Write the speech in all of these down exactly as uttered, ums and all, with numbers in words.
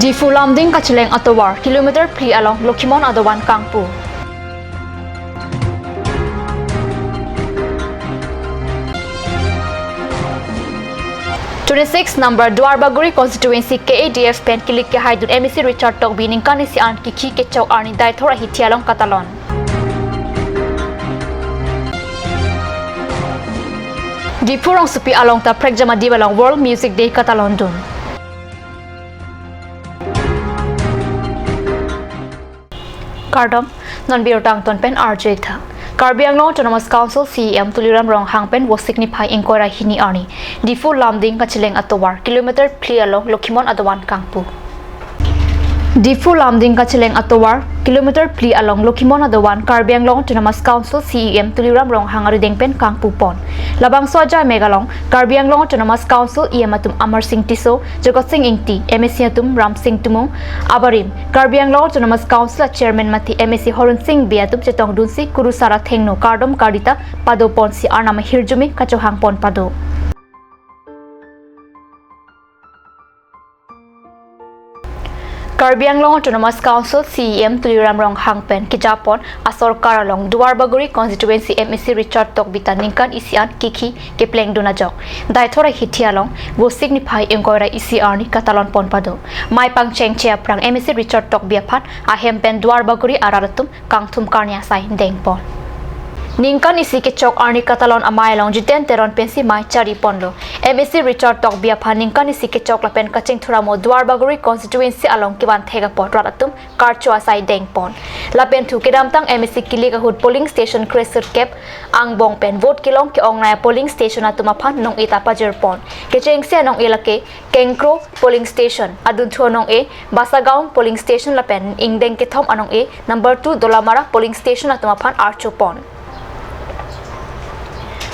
Diphu Lumding kacheleng atovar, kilometer phli along Lokhimon adovan kangpu. Twenty-six number Duarbagori constituency K A D F pen kilik kehaidun M A C Richard Tokbi ningkan isi an kikhi kechok arni Deithor ahithi along katalon. Diphu rongsopi along ta Prekjam Adip along World Music Day katalondun. Kardom, non birta angton pen arju-ik tha. Karbi Anglong Autonomous Council C E M Tuliram Ronghang pen Vosik niphai ingkoi ra hini arni Diphu Lumding kacheleng atovar, kilometer phli along Lokhimon adovan kangpu. Diphu Lumding kacheleng atovar, kilometer phli along Lokhimon adovan Karbi Anglong Autonomous Council C E M Tuliram Ronghang arideng pen kangpupon. Labangso ajai mek along Karbi Anglong Autonomous Council E M atum Amarsing Tisso, Jagat Sing Ingti, M A C atum Ramsing Timung, abarim Karbi Anglong Autonomous Council a Chairman mate M A C Horen Sing Bey atum chetongdunsi kurusar athengno kardom kardi ta padoponsi arnam ahirjume kachohangpon pado. Karbi Anglong Autonomous Council C E M Tuliram Ronghang pen kejapon asorkar along Duarbagori constituency M A C Richard Tokbi ta ningkan isi an kikhi keplengdun ajok Deithor ahithi along Vosik niphai ingkoi ra isi arni katalonpon pado. Mei pangchengche aphrang M A C Richard Tokbi aphan ahem pen Duarbagori arat atum kangthum karni asai dengpon. Ningkan isi kechok arni katalon amei along Jiten Teron pensi mei chariponlo. M A C Richard Tokbi aphan ningkan isi kechok lapen kachingthuramo Duarbagori constituency along kevan thek apot rat atum karcho asai dengpon. Lapen thu kedamtang M A C kilik ahut polling station kresirkep angbong pen vote kelong ke-ongnei polling station atum aphan nong-e ta pajirpon. Kechengsi anong-e lake Kengkro polling station, adunthu anong-e Basagaon polling station lapen ingdeng kethom anong-e number two Dolamara polling station atum aphan archopon.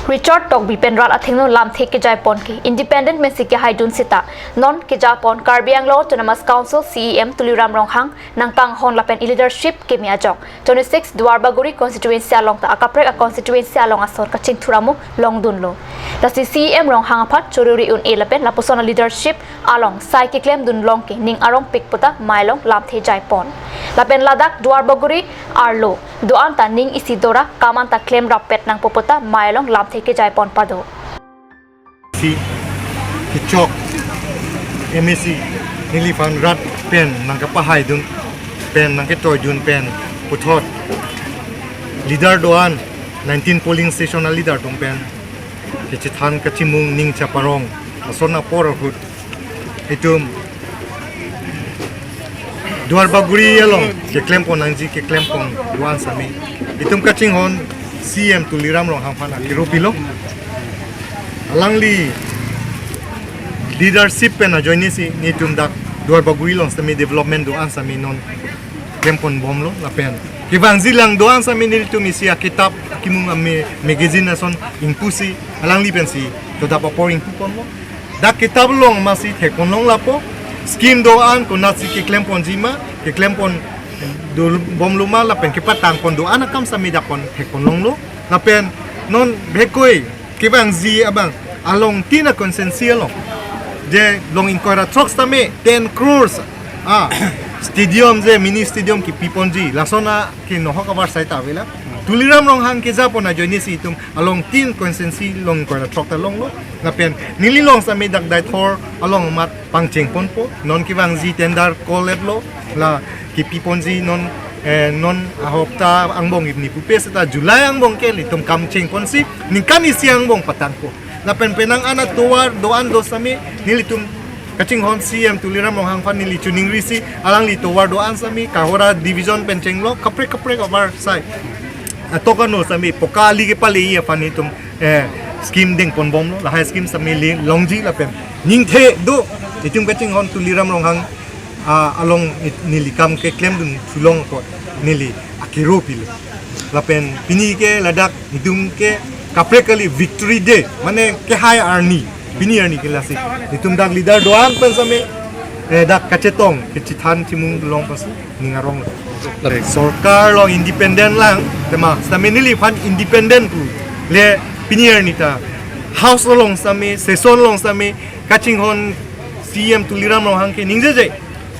Richard Tokbi pen rat athengno lamthe kejaipon ke independent pensi kehaidun seta non kejapon Karbi Anglong Autonomous Council C E M Tuliram Ronghang nangkanghon lapen e leadership keme ajok twenty-six Duarbagori constituency along ta akaprek a constituency along asor kachingthuramo longdunlo. Lasi C E M Ronghang aphan choruri un-e lapen lapuson a leadership along sai keklemdun long ke ning arongpik pu ta mei along lamthe jaipon. Lapen ladak Duarbagori arlo do-an ta ning isi dora kam an ta klem rappet nangpo pu ta mei along lamthe kejaipon pado. Si kechok M A C neliphan rat pen nangkapahaidun pen nangketoidun pen puthot leader do-an nineteen polling station a leader atum pen kechethan kachimung ning chaparong ason apor ahut itum Duarbagori along keklempon nangji keklempon do-an sami itum kachinghon C E M Tuliram Ronghang aphan akiro pilo. Alangli leadership pen ajoinesi nelitum dak Duarbagori along sami development do-an sami non klempon bomlo lapen kevangji lang do-an sami nelitum isi akitap akimung ame magazine ason ingpusi alangli pensi todap apor ingpuponlo. Dak kitap along masi thekponlong lapo, scheme do-an konatsi keklemponji ma, keklempon do bomlo ma lapen kepatangpon do-an akam sami dak pon thekponlonglo. Lapen non bhekoi kevangji abang along tin a constituency along je long ingkoi ra throk sitame ten crores a stadium je mini stadium kipiponji lason a kenohok abar sai ta avela. Tuliram Ronghang kejapon ajoinesi itum along tin constituency long ingkoi ra throk ta longlo. Lapen neli long sami dak Deithor along amat pangchengponpo. Non kevangji tender call-etlo. La kipiponji non, eh, non ahok ta angbong ipni pupe seta July angbong ke nelitum kam chengponsi ningkan isi angbong patangpo. Lapen penang an atovar do-an do sami nelitum kachinghon C E M Tuliram Ronghang aphan neli chuningrisi alangli tovar do-an sami Kohora division pen chenglo kaprek kaprek abar sai atok ano sami poka ali kepale-i aphan itum, eh, scheme dengponbomlo, lahai scheme sami le longji lapen ningthe do itum kachinghon Tuliram Ronghang, ah, along it-, neli kam keklemdun thulong apot neli akiro pilo. Lapen pini ke ladak itum ke kaprek kali victory day, mane kehai arni, pini arni ke lasi. Itum dak leader do-an pen sami, eh, dak kachetong, kechethan chimung long pensi ning arong. Sorkar along independent lang, tema, sami neliphan independent pu. Le pini arni ta, House along sami, session along sami, kachinghon C E M Tuliram Ronghang ke ningjeje.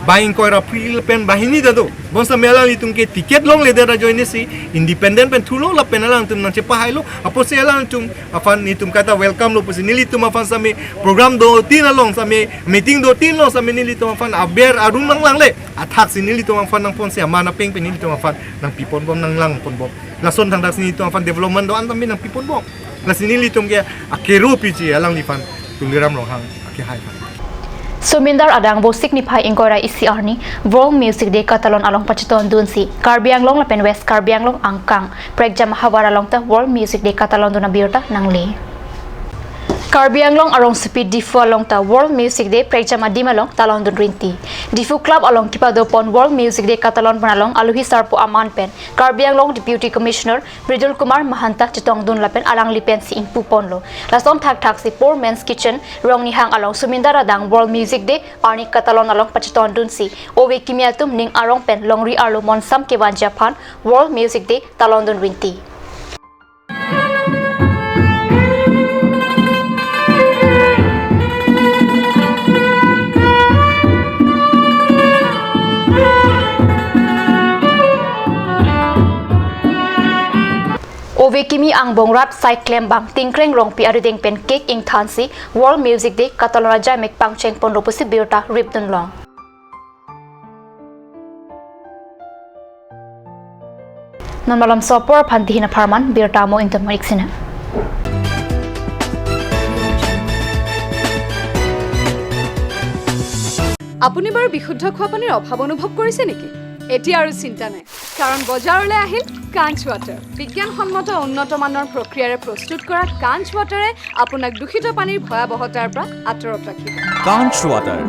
Bang ingkoi ra phli pen banghini ta do. Bonsitame alanglitum ke ticket longledet ajoine si independent pen thulo lapen alangtum nangchepahailo. Apotsi alangtum aphan nelitum kaita welcome lo pusi nelitum aphan sitame program dotin along sitame meeting dotin along sitame nelitum aphan aber arum nanglangle. Athaksi nelitum aphan nangponsi aman apeng pen nelitum aphan nangpiponbom nanglangponbom. Lason thangthaksi nelitum aphan development do-an tame nangpiponbom. Lasi nelitum ke akero piji alangliphan Tuliram Ronghang akehai aphan. Sumindar adang Vosik niphai ingkoi ra isi arni World Music Day katalon along pachetondunsi Karbi Anglong lapen West Karbi Anglong angkang prekjam ahavar along ta World Music Day katalondun abirta nangle. Karbi Anglong arongsopi Diphu along ta World Music Day prekjam adim along talondun rinti. Diphu Club along kepadopon World Music Day katalonpon along alohi sarpo aman pen Karbi Anglong Deputy Commissioner Mridul Kumar Mahanta chetongdun lapen alangli pensi ingpuponlo. Lason thakthaksi Poor Man's Kitchen Rongnihang along Sumindar adang World Music Day arni katalon along pachetondunsi ove kimi atum ning arong pen longri arlo monsam kevanji aphan World Music Day talondun rinti. Ove kimi angbong rat saiklem bang Tingkreng Rongpi arideng pen cake ingthansi World Music Day katalon ajaimek pangchengponlo pusi birta ripdunlong. Non malom sopor aphan tihin apharman birta mo ington marik sina. আপুনি বাৰু বিশুদ্ধ খোৱা পানীৰ অভাৱ অনুভৱ কৰিছে নেকি? এতিয়া আৰু চিন্তা নাই, কাৰণ বজাৰলৈ আহিল কাঞ্চ ৱাটাৰ। বিজ্ঞানসন্মত উন্নত মানৰ প্ৰক্ৰিয়াৰে প্ৰস্তুত কৰা কাঞ্চ ৱাটাৰে আপোনাক দূষিত পানীৰ ভয়াৱহতাৰ পৰা আঁতৰত ৰাখিব। Kanch Water।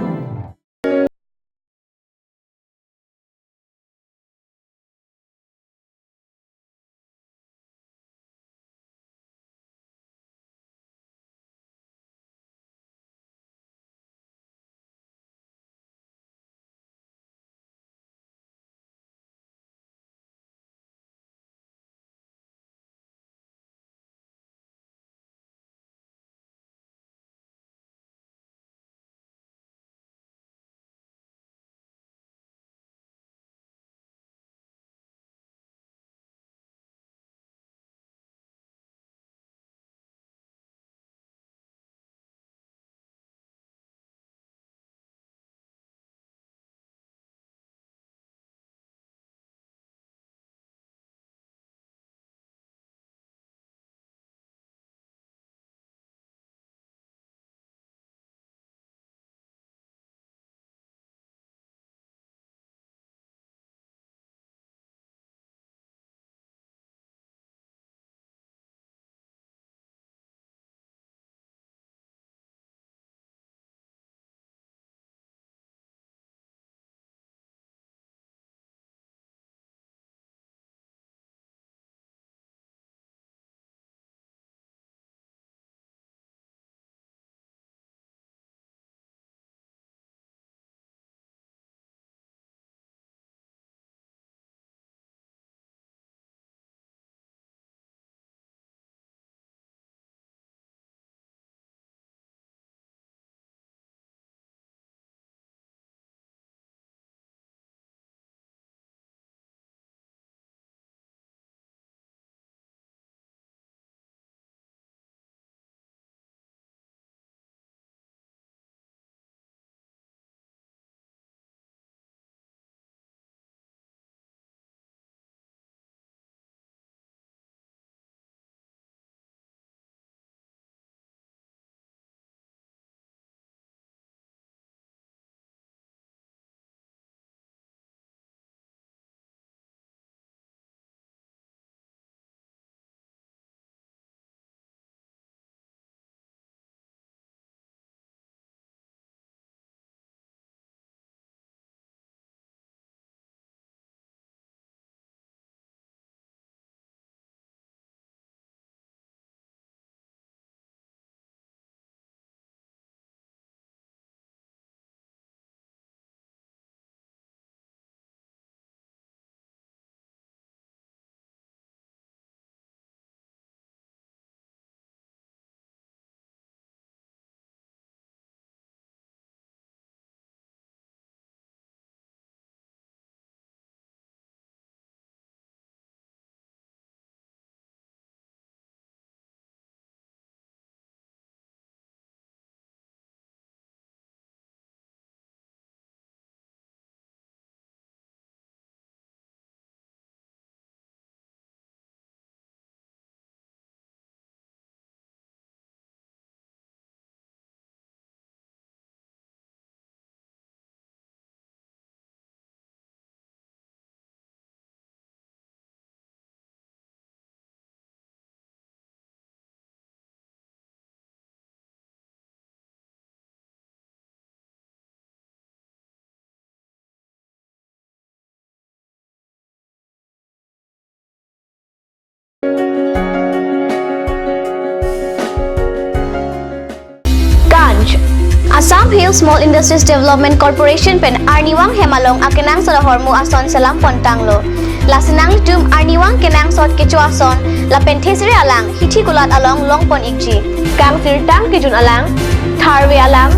Assam Hill Small Industries Development Corporation pen arnivang hem along akenangsot ahormu ason selam pon tanglo. Lasi nanglitum arnivang kenangsot kecho ason lapen thesere alang hithi kulat along long pon ikji. Kangsirtang kejun alang, tharve alang,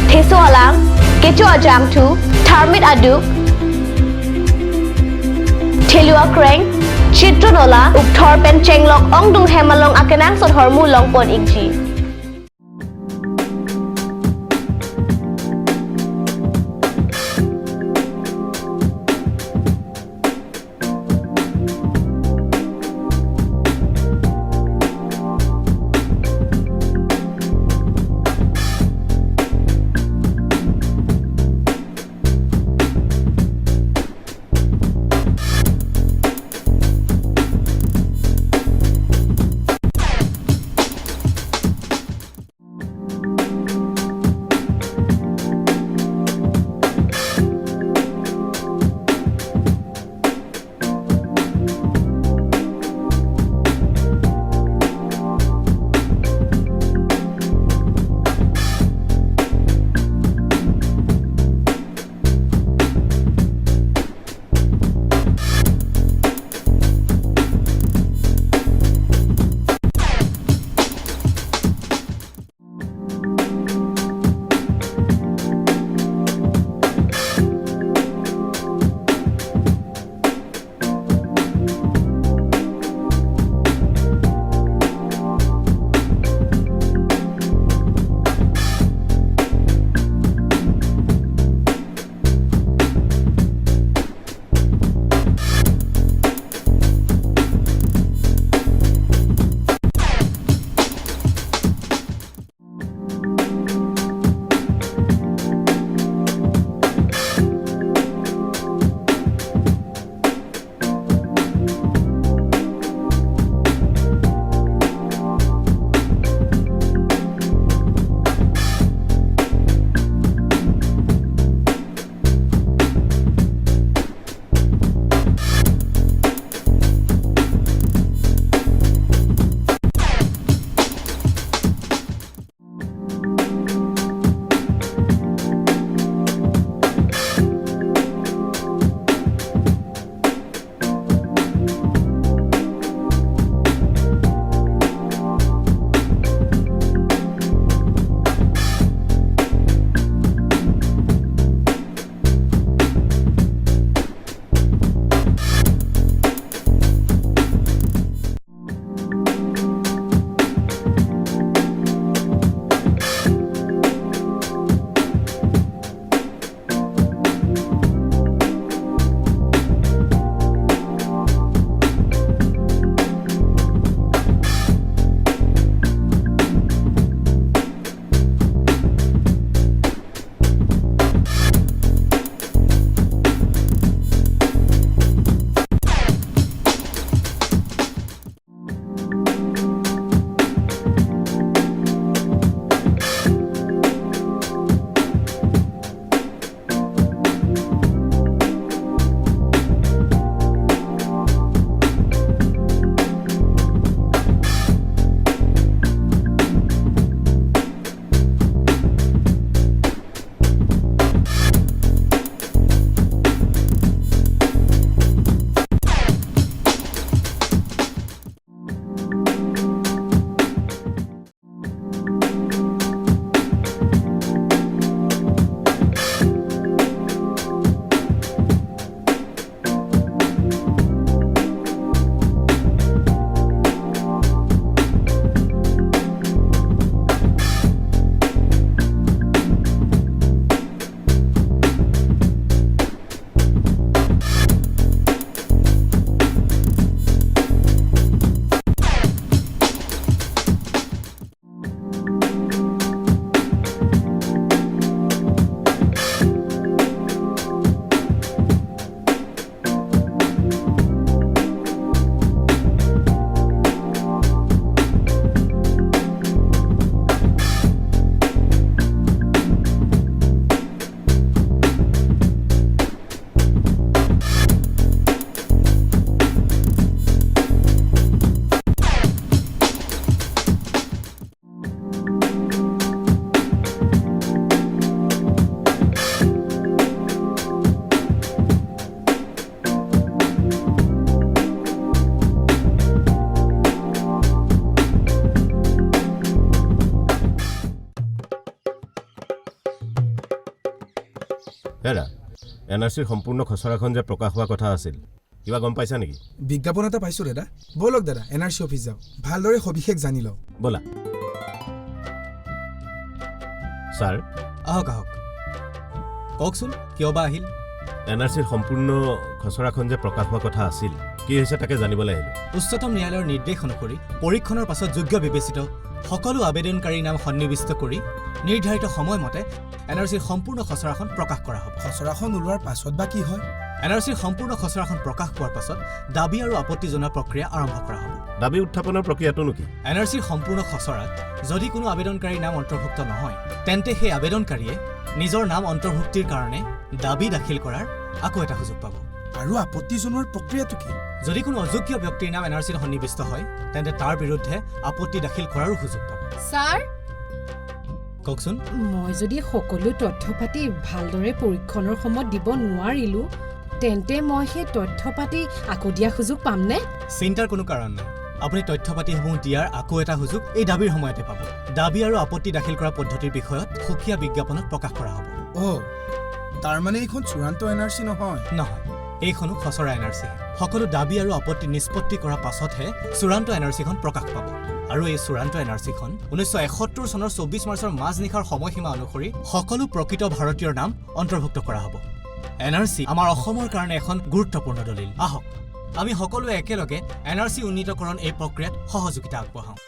theso alang, kecho ajangthu, tharmit aduk, thelu akreng, chitron ola, ukthor pen chenglok ongdung hem along akenangsot ahormu long pon ikji. হেৰা, N R চিৰ সম্পূৰ্ণ খচৰাখন যে প্ৰকাশ হোৱা কথা আছিল, কিবা গম পাইছা নেকি? বিজ্ঞাপন এটা পাইছো দাদা। বলক দাদা, এন আৰ চি অফিচ যাওঁ, ভালদৰে সবিশেষ জানি লওঁ। ব'লা। ছাৰ। আহক, আহক। কওকচোন, কিয় বা আহিল? এন আৰ চিৰ সম্পূৰ্ণ খচৰাখন যে প্ৰকাশ হোৱা কথা আছিল, কি হৈছে তাকে জানিবলৈ আহিলো। উচ্চতম ন্যায়ালয়ৰ নিৰ্দেশ অনুসৰি পৰীক্ষণৰ পাছত যোগ্য বিবেচিত সকলো আবেদনকাৰীৰ নাম সন্নিৱিষ্ট কৰি নিৰ্ধাৰিত সময়মতে এন আৰ চিৰ সম্পূৰ্ণ খচৰাখন প্ৰকাশ কৰা হ'ব। খচৰাখন ওলোৱাৰ পাছত বা কি হয়? এন আৰ চিৰ সম্পূৰ্ণ খচৰাখন প্ৰকাশ পোৱাৰ পাছত দাবী আৰু আপত্তি জনোৱা প্ৰক্ৰিয়া আৰম্ভ কৰা হ'ব। দাবী উত্থাপনৰ প্ৰক্ৰিয়াটোনো কি? এন আৰ চিৰ সম্পূৰ্ণ খচৰাত যদি কোনো আবেদনকাৰীৰ নাম অন্তৰ্ভুক্ত নহয়, তেন্তে সেই আবেদনকাৰীয়ে নিজৰ নাম অন্তৰ্ভুক্তিৰ কাৰণে দাবী দাখিল কৰাৰ আকৌ এটা সুযোগ পাব। আৰু আপত্তি জনোৱাৰ প্ৰক্ৰিয়াটো কি? যদি কোনো অযোগ্য ব্যক্তিৰ নাম এন আৰ চিত সন্নিৱিষ্ট হয়, তেন্তে তাৰ বিৰুদ্ধে আপত্তি দাখিল কৰাৰো সুযোগ পাব। ছাৰ? কওকচোন। মই যদি সকলো তথ্য পাতি ভালদৰে পৰীক্ষণৰ সময়ত দিব নোৱাৰিলো, তেন্তে মই সেই তথ্য পাতি আকৌ দিয়া সুযোগ পামনে? চিন্তাৰ কোনো কাৰণ নাই। আপুনি তথ্য পাতিসমূহ দিয়াৰ আকৌ এটা সুযোগ এই দাবীৰ সময়তে পাব। দাবী আৰু আপত্তি দাখিল কৰা পদ্ধতিৰ বিষয়ত সুকীয়া বিজ্ঞাপনত প্ৰকাশ কৰা হ'ব। অ', তাৰমানে এইখন চূড়ান্ত এন আৰ চি নহয়? নহয়, এইখনো খচৰা এন আৰ চি। সকলো দাবী আৰু আপত্তি নিষ্পত্তি কৰা পাছতহে চূড়ান্ত এন আৰ চিখন প্ৰকাশ পাব। আৰু এই চূড়ান্ত এন আৰ চিখন ঊনৈছশ এসত্তৰ চনৰ চৌব্বিছ মাৰ্চৰ মাজনিশাৰ সময়সীমা অনুসৰি সকলো প্ৰকৃত ভাৰতীয়ৰ নাম অন্তৰ্ভুক্ত কৰা হ'ব। এন আৰ চি আমাৰ অসমৰ কাৰণে এখন গুৰুত্বপূৰ্ণ দলিল। আহক, আমি সকলোৱে একেলগে এন আৰ চি উন্নীতকৰণ এই প্ৰক্ৰিয়াত সহযোগিতা আগবঢ়াওঁ।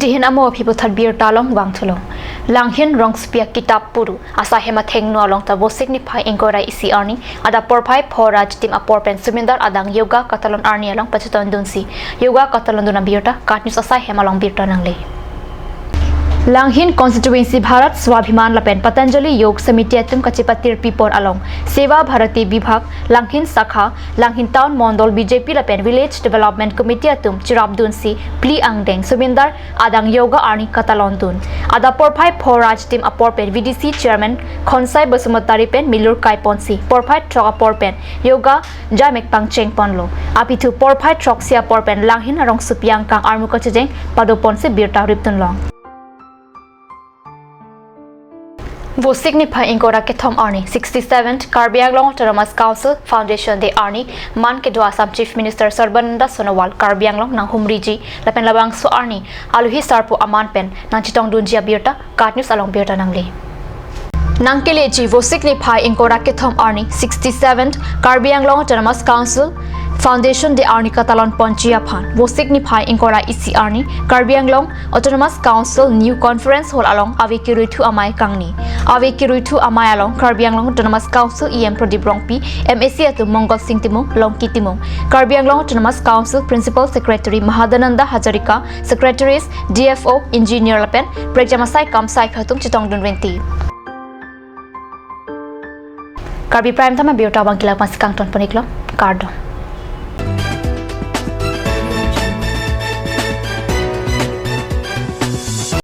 Dihin amo aphi puthot birta along vangthulo. Langhin rongsopi akitap puru asai hem athengno along ta Vosik niphai ingkoi ra isi arni adap porphai pho ra chitim apor pen Sumindar adang yoga katalon arni along pachetongdunsi yoga katalondun abirta KAT News asai hem along birta nangle. Langhin constituency Bharat Swabhiman lapen Patanjali Yog Samiti atum kachepatirpi pon along Seva Bharati Vibhag, Langhin Sakha, Langhin Town Mondol B J P lapen Village Development Committee atum cherapdunsi phli angdeng Sumindar adang yoga arni katalondun. Adap porphai pho ra chitim apor pen V D C Chairman Khonsai Basumatary pen milur kaiponsi porphai throk apor pen yoga jamek pangcheng ponlo. Apithu porphai throksi apor pen Langhin arongsopi angkang armu kachejeng padoponsi birta ripdunlong. Vosik niphai ingkoi ra kethom arni sixty-seventh Karbi Anglong Autonomous Council Foundation Day arni man kedo Assam Chief Minister Sarbananda Sonowal Karbi Anglong nanghumriji lapen labangso arni alohi sarpo aman pen nangchetongdunji abirta KAT News along birta nangle. Nangkeleji Vosik niphai ingkoi ra kethom arni sixty-seventh Karbi Anglong Autonomous Council Foundation Day arni katalon ponji aphan Vosik niphai ingkoi ra isi arni Karbi Anglong Autonomous Council New Conference Hall along ave kiruithu amei kangni. Ave kiruithu amei along Karbi Anglong Autonomous Council E M Pradip Rongpi, M A C atum Mongal Sing Timung, Longki Timung, Karbi Anglong Autonomous Council Principal Secretary Mahadananda Hazarika, Secretaries, D F O, Engineer lapen prekjam asai kam sai atum chetongdun rinti. Karbi Prime Time abirta abang ke la-an pensi kangton pon-iklo, kardom.